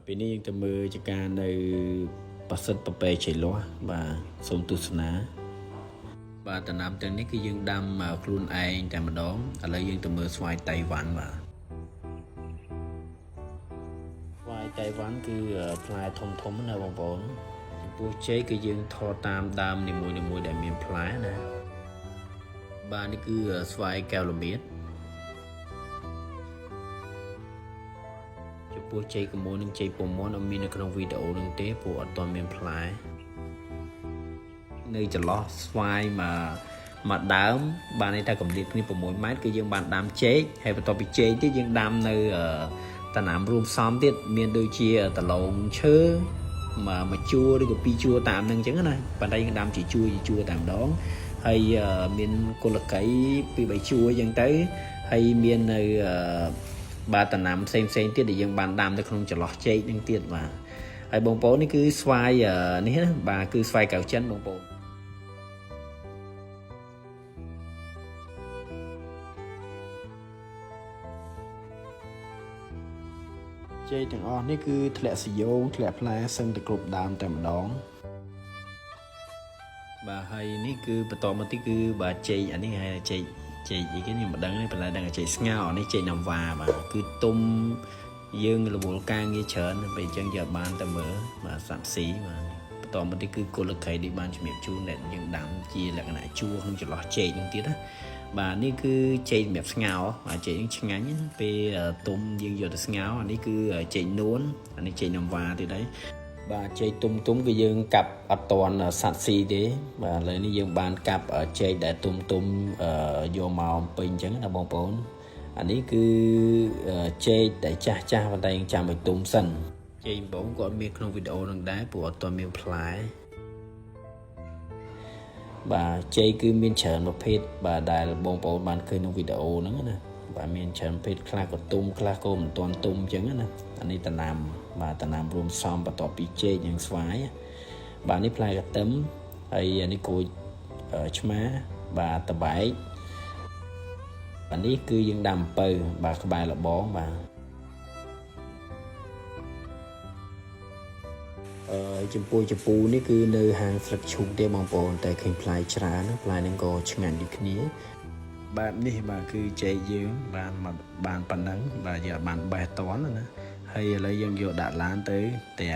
ពេលនេះយើងទៅមើលចការនៅប្រសិទ្ធប្រពែជ័យលាស់បាទសូមទស្សនាបាទតំណាំទាំងនេះគឺយើងដាំខ្លួនឯងតែម្ដងឥឡូវយើងទៅមើលស្វាយតៃវ៉ាន់បាទស្វាយតៃវ៉ាន់គឺផ្លែធំធំណាបងប្អូនចំពោះចេកគឺយើងថតតាមដើមនីមួយៗដែលមានផ្លែណាបាទនេះគឺស្វាយកែវល្មៀតចំពោះចេកកមូលនិងចេកពងមាន់អត់មាននៅក្នុងវីដេអូនឹងទេព្រោះអត់ទាន់មានផ្លែនៅចន្លោះស្វាយមកមួយដើមបានន័យថាកម្រិតគ្នា6ម៉ែត្រគឺយើងបានដាំចេកហើយបន្ទាប់ពីចេកទៀតយើងដាំនៅតំណាំរួមផ្សំទៀតមានដូចជាដលងឈើមួយជួរឬក៏ពីរជួរតាមនឹងអញ្ចឹងណាប៉ុន្តែយើងដាំជាជួរជាជួរតែម្ដងហើយមានគុលកៃពីរបីជួរអញ្ចឹងទៅហើយមាននៅបាទតំណាំផ្សេងផ្សេងទៀតដែលយើងបានដាំនៅក្នុងចន្លោះចេកនឹងទៀតបាទហើយបងប្អូននេះគឺស្វាយនេះណាបាទគឺស្វាយកៅចិនបងប្អូនចេកទាំងអស់នេះគឺធ្លាក់សយោងធ្លាក់ផ្លែសឹងតែគ្រប់ដើមតែម្ដងបាទហើយនេះគឺបន្តមកទីគឺបាទចេកអានេះហៅចេកចេកអីគេខ្ញុំមិនដឹងទេប៉ុន្តែដឹងតែចេកស្ងោអានេះចេកណាំវ៉ាបាទគឺទុំយើងរវល់ការងារច្រើនពេលអញ្ចឹងយកបានតែមើលបាទសត្វស៊ីបាទបន្តមកទីគឺគុលកៃនេះបានជំរាបជូនដែលយើងដាំជាលក្ខណៈជួរក្នុងចន្លោះចេកនឹងទៀតណាបាទនេះគឺចេកសម្រាប់ស្ងោបាទចេកនេះឆ្ងាញ់ណាពេលទុំយើងយកទៅស្ងោអានេះគឺចេកនួនអានេះចេកណាំវ៉ាទៀតហើយបាទចេកទុំទុំគឺយើងកាប់អត់តន់សត្វស៊ីទេបាទឥឡូវនេះយើងបានកាប់ចេកដែលទុំទុំយកមកពេញអញ្ចឹងណាបងប្អូនអានេះគឺចេកដែលចាស់ចាស់ប៉ុន្តែយើងចាំឲ្យទុំសិនចេកបងក៏អត់មានក្នុងវីដេអូនឹងដែរព្រោះអត់ទាន់មានផ្លែបាទចេកគឺមានច្រើនប្រភេទបាទដែលបងប្អូនបានឃើញក្នុងវីដេអូហ្នឹងណាបាទមានច្រើនប្រភេទខ្លះក៏ទុំខ្លះក៏មិនទាន់ទុំអញ្ចឹងណាអានេះតំណាំបាទតំណាំរួមផ្សំបន្ទាប់ពីចេកនិងស្វាយបាទនេះផ្លែកទឹមហើយអានេះក្រូចឆ្មាបាទតបែកបាទនេះគឺយើងដាំអំពៅបាទក្បែរលបងបាទអឺចំពោះចពូនេះគឺនៅហាងស្លឹកឈូកទេបងប្អូនតែឃើញផ្លែច្រើនផ្លែហ្នឹងក៏ឆ្ងាញ់ដូចគ្នាបែបនេះបាទគឺចេកយើងបានមកបានប៉ុណ្ណឹងបាទយើងអត់បានបេះតន់ណាហើយឥឡូវយើងយកដាក់ឡានទៅផ្ទះ